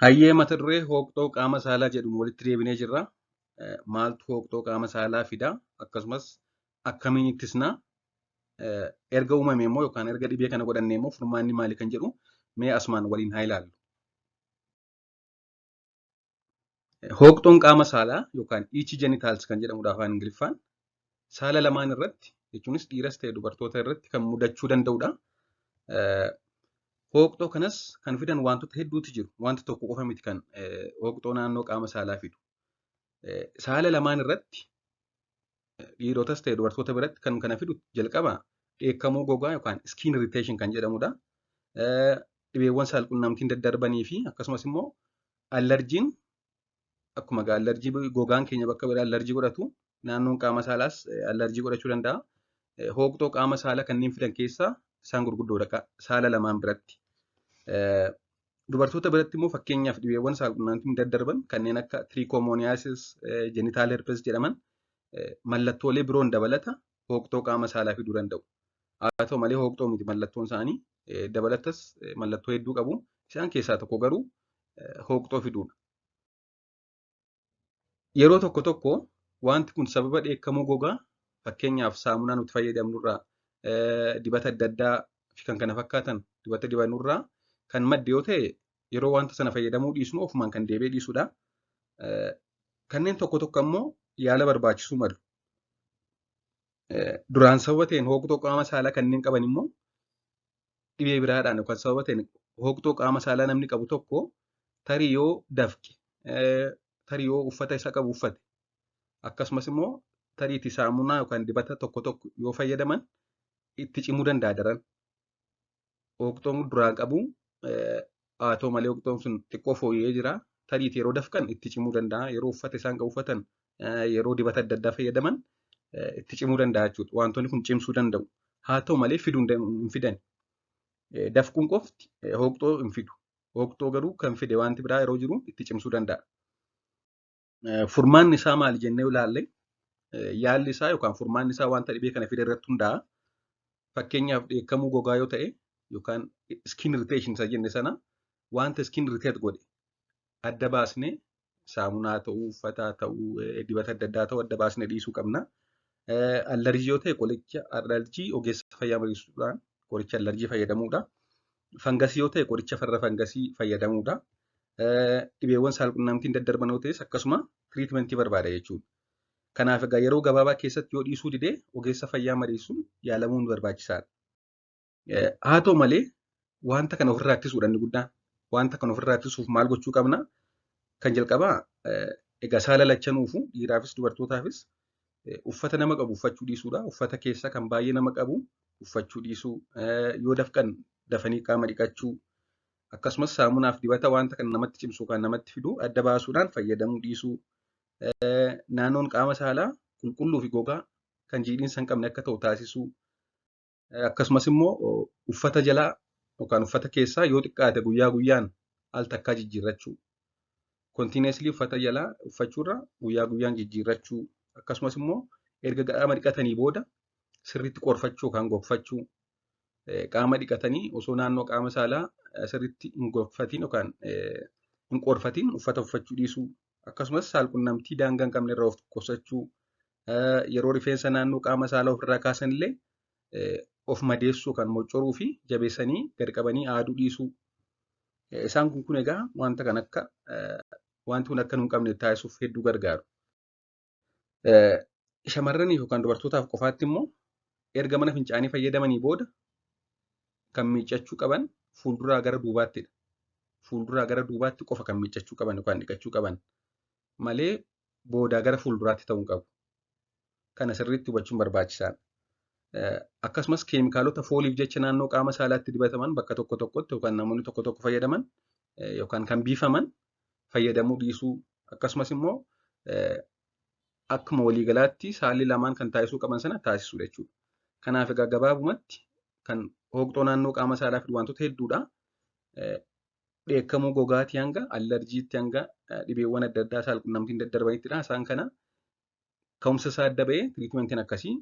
Hayyee mata duree hooqxoo qaama saalaa jedhuun walitti deebinee jirra. Maaltu hooqxoo qaama saalaa fida? Akkasumas akkamiin ittisna? Erga uumame immoo yookaan erga dhibee kana godhannee immoo furmaanni maali kan jedhu mee asumaan waliin haa ilaallu. Hooqxoon qaama saalaa yookaan itchy genitals kan jedhamudha afaan Ingiliffaan. Saala lamaan irratti jechuunis dhiiras ta'e dubartoota irratti kan mudachuu danda'udha. Hooqxoo kanas kan fidan wantoota hedduutu jiru. Wanta tokko qofa miti kan hooqxoo naannoo qaama saalaa fidu. Saala lamaan irratti dhiirotas ta'e dubartoota biratti kan kana fidu jalqaba dheekkamuu gogaa yookaan skin irritation kan jedhamudha. Dhibeewwan saalqunnamtiin daddarbanii fi akkasumas immoo allergiin, akkuma egaa allergy gogaan keenya bakka biraa allergy godhatu, naannoon qaama saalaas allergy godhachuu danda'a. Hooqxoo qaama saalaa kanneen fidan keessaa isaan gurguddoodha saala lamaan biratti. Dubartoota biratti immoo fakkeenyaaf dhibeewwan saalqunnamtiin daddarban kanneen akka trichomoniasis, genital herpes jedhaman mallattoolee biroon dabalata hooqxoo qaama saalaa fiduu danda'u. Haa ta'u malee hooqxoo miti mallattoon isaanii, dabalatas mallattoo hedduu qabu. Isaan keessaa tokko garuu hooqxoo fiduudha. Yeroo tokko tokko wanti kun sababa dheekkamuu gogaa, fakkeenyaaf saamunaa nuti fayyadamnurraa, dibata adda addaa fi kan kana fakkaatan dibata dibannurraa kan madde yoo ta'e, yeroo wanta sana fayyadamuu dhiisnu ofumaan kan deebi'ee dhiisudha. Kanneen tokko tokko ammoo yaala barbaachisuu malu. Duraan sababa ta'een hooqxoo qaama saalaa kanneen qaban immoo dhibee biraadhaan yookaan sababa ta'een hooqxoo qaama saalaa namni qabu tokko tarii yoo dafqe, tarii yoo uffata isa qabu uffate, akkasumas immoo tariitii saamunaa yookaan dibata tokko tokko yoo fayyadaman itti cimuu danda'a daran. Hooqxoon duraan qabu, haa ta'u malee hooqxoon sun xiqqoo fooyya'ee jira. Tariitii yeroo dafqan itti cimuu danda'a. Yeroo uffata isaan qabu uffatan, yeroo dibata adda addaa fayyadaman itti cimuu danda'a jechuudha. Wantoonni kun cimsuu danda'u. Haa ta'u malee fiduu hin fidan. Dafquun qofti hooqxoo hin fidu. Hooqxoo garuu kan fide wanti biraa yeroo jiru itti cimsuu danda'a. Furmaanni isaa maali jennee ilaalle, yaalli isaa yookaan furmaanni isaa wanta dhibee kana fide irratti hundaa'a. Fakkeenyaaf dheekkamuu gogaa yoo ta'e yookaan skin irritation isa jenne sana, wanta skin irritate godhe adda baasnee, saamunaa ta'uu, uffata ta'uu, dibata adda addaa ta'uu, adda baasnee dhiisuu qabna. Allergy yoo ta'e qoricha allergy ogeessa fayyaa mariisuudhaan qoricha allergy fayyadamuudha. Fangasii yoo ta'e qoricha farra fangasii fayyadamuudha. Dhibeewwan saalqunnamtiin daddarban yoo ta'es akkasuma treatmentii barbaada jechuudha. Kanaaf egaa yeroo gabaabaa keessatti yoo dhiisuu didee ogeessa fayyaa mariisuun yaalamuun barbaachisaadha. Haa ta'u malee wanta kana ofirraa ittisuudha inni guddaan. Wanta kana ofirraa ittisuuf maal gochuu qabna? Kan jalqabaa egaa saala lachanuufu, dhiiraafis dubartootaafis, uffata nama qabu uffachuu dhiisuudha. Uffata keessa kan baay'ee nama qabu uffachuu dhiisuu, yoo dafqan dafanii qaama dhiqachuu, akkasumas saamunaaf dibata wanta kana namatti cimsu kan namatti fidu adda baasuudhaan fayyadamuu dhiisuu, naannoon qaama saalaa qulqulluu fi gogaa kan jiidhinsa hin qabne akka ta'u taasisuu, akkasumas immoo uffata jalaa yookaan uffata keessaa yoo xiqqaate guyyaa guyyaan al takkaa jijjiirrachuu. Continuously uffata jalaa uffachuurra guyyaa guyyaan jijjiirrachuu, akkasumas immoo erga qaama dhiqatanii booda sirriitti qorfachuu yookaan gogfachuu. Qaama dhiqatanii osoo naannoo qaama saalaa sirriitti hin gogfatiin yookaan hin qorfatiin uffata uffachuu dhiisuu, akkasumas saalqunnamtii daangaa hin qabne irraa of qusachuu, yeroo rifeensa naannoo qaama saalaa ofirraa kaasan illee of madeessuu kan moccoruu fi jabeessanii gad qabanii aaduu dhiisuu. Isaan kun egaa wanta kan akka wanti kun akka nu hin qabne taasisuuf hedduu gargaaru. Shamarraniif yookaan dubartootaaf qofaatti immoo erga mana fincaanii fayyadamanii booda kan miiccachuu qaban fuulduraa gara duubaattidha. Fuulduraa gara duubaatti qofa kan miiccachuu qaban yookaan dhiqachuu qaban malee boodaa gara fuulduraatti ta'uu hin qabu. Kana sirriitti hubachuun barbaachisaadha. Akkasumas keemikaalota fooliif jecha naannoo qaama saalaatti dibataman bakka tokko tokkotti yookaan namoonni tokko tokko fayyadaman yookaan kan biifaman fayyadamuu dhiisuu, akkasumas immoo akkuma waliigalaatti saalli lamaan kan taasisuu qaban sana taasisuudha jechuudha. Kanaaf egaa gabaabumatti kan hooqxoo naannoo qaama saalaa fidu wantoota hedduudha. Dheekkamuu gogaatii hanga allergyitti hanga dhibeewwan adda addaa saalqunnamtiin daddarbanittidha. Isaan kana ka'umsa isaa adda ba'ee treatmentiin akkasii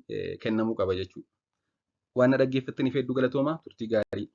kennamuu qaba jechuudha. Waan na dhaggeeffattaniif hedduu galatoomaa, turtii gaarii.